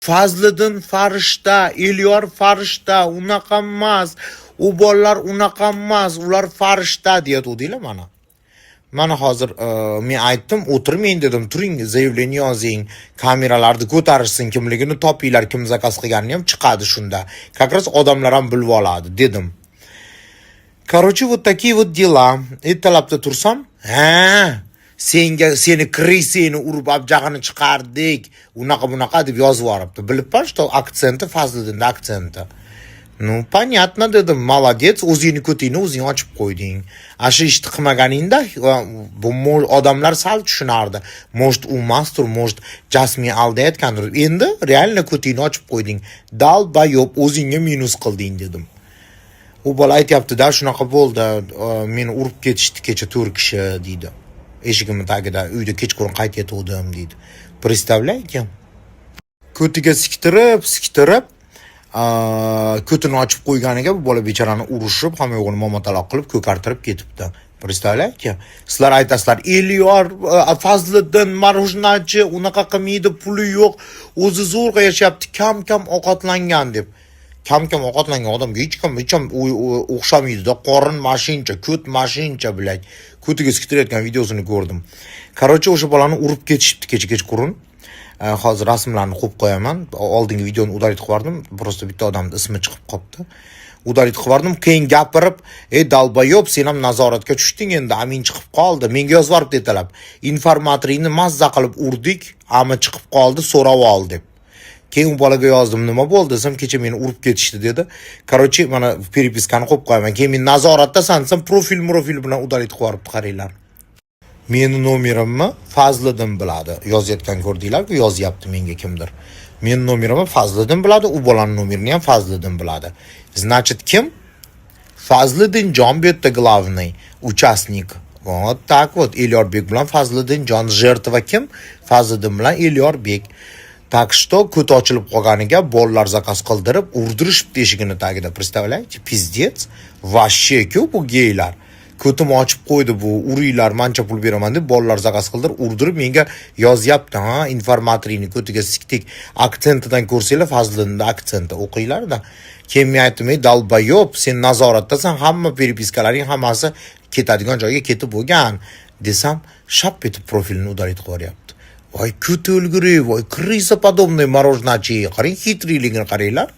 Fazliddin farishta, Elyor farishta, unaqa emas. U bolalar unaqa emas, ular farishta deyatuvdinglar mana. Mana hozir men aytdim, o'tirmang dedim, turing, заявление yozing, kameralarni ko'tarishsin, kimligini topinglar, kim zakaz qilganini ham chiqadi shunda. Как раз odamlar ham bilib oladi dedim. Короче, вот такие вот дела. Ertalabda tursam, ha, senga seni крыса ngni urib abjag'ini chiqardik, unaqa bunaqa deb yozib yuboribdi. Bilibman, что aksenti Fazliddinda aksenti. Ну, понятно dedim, молодец, o'zingni ko'tingni o'zing ochib qo'yding. Shu ishni qilmaganingda bu odamlar sal tushunardi. Может, u emasdir, может, Jasmin aldayotgandir. Endi реально ko'tingni ochib qo'yding. Долбоёб, o'zingga minus qilding dedim. U bola aytyapti-da, shunaqa bo'ldi, meni urib ketishdi kecha to'rt kishi deydi. Eshigimni tagida uyda kechqurun qaytayotgandim deydi. Представляете? Ko'tiga siktirib, siktirib, ko'tini ochib qo'yganiga bu bola bechorani urushib, hamma yo'g'ini momataloq qilib ko'kartirib ketibdi. Представляете? Sizlar aytasizlar, Elyor, Fazliddin мороженое chi unaqa qilmaydi, puli yo'q, o'zi zo'rg'a yashayapti, kam-kam ovqatlangan deb. Kam-kam ovqatlangan odamga hech kim hech ham o'xshamaydi-da, qorin mashincha, ko't mashincha, блядь. Ko'tiga siktirayotgan videosini ko'rdim. Короче, o'sha bolani urib ketishibdi kecha kechqurun. Hozir rasmlarni qo'yib qo'yaman. Oldingi videoni удалить qilib yubordim. Просто bitta odamning ismi chiqib qolibdi. Удалить qilib yubordim. Keyin gapirib, "Ey долбоёб, sen ham nazoratga tushding endi, amin chiqib qoldi." Menga yozib yuboribdi ertalab. Informatoringni mazza qilib urdik, ami chiqib qoldi, so'rab ol deb. Keyin u bolaga yozdim, nima bo'ldi desam, kecha meni urib ketishdi dedi. Короче, mana переписка ni qo'yib qo'yaman. Keyin men nazoratdasan desam, profil profil bilan удалить qilib yuboribdi, qaranglar. Meni nomerimni Fazliddin biladi. Yozayotgan ko'rdinglar-ku, yozyapti menga kimdir. Meni nomerimni Fazliddin biladi, u bolani nomerini ham Fazliddin biladi. Значит, kim? Fazliddinjon bu yerda главный участник. Вот так вот. Elyorbek bilan Fazliddinjon жертва kim? Fazliddin bilan Elyorbek. Так что ko'ti ochilib qolganiga bolalar zakaz qildirib, urdirishibdi eshigini tagida. Представляете? Пиздец. Вообще-ku bu geylar. Ko'timni ochib qo'ydi bu, uringlar, mancha pul beraman deb bolalar zakaz qildirib, urdirib menga yozyapti, ha, informatoringni ko'tiga sikdik. Aksentidan ko'rsanglar, Fazliddinni aksenti o'qinglar-da. Keyin men aytdim, ey долбоёб, sen nazoratdasan, hamma переписка laring hammasi ketadigan joyga ketib bo'lgan desam, shap etib profilini удалить qilib yuboryapti. Voy ko'ti o'lguri, voy крыса подобный мороженое chi, qarang, хитрый ligini qaranglar.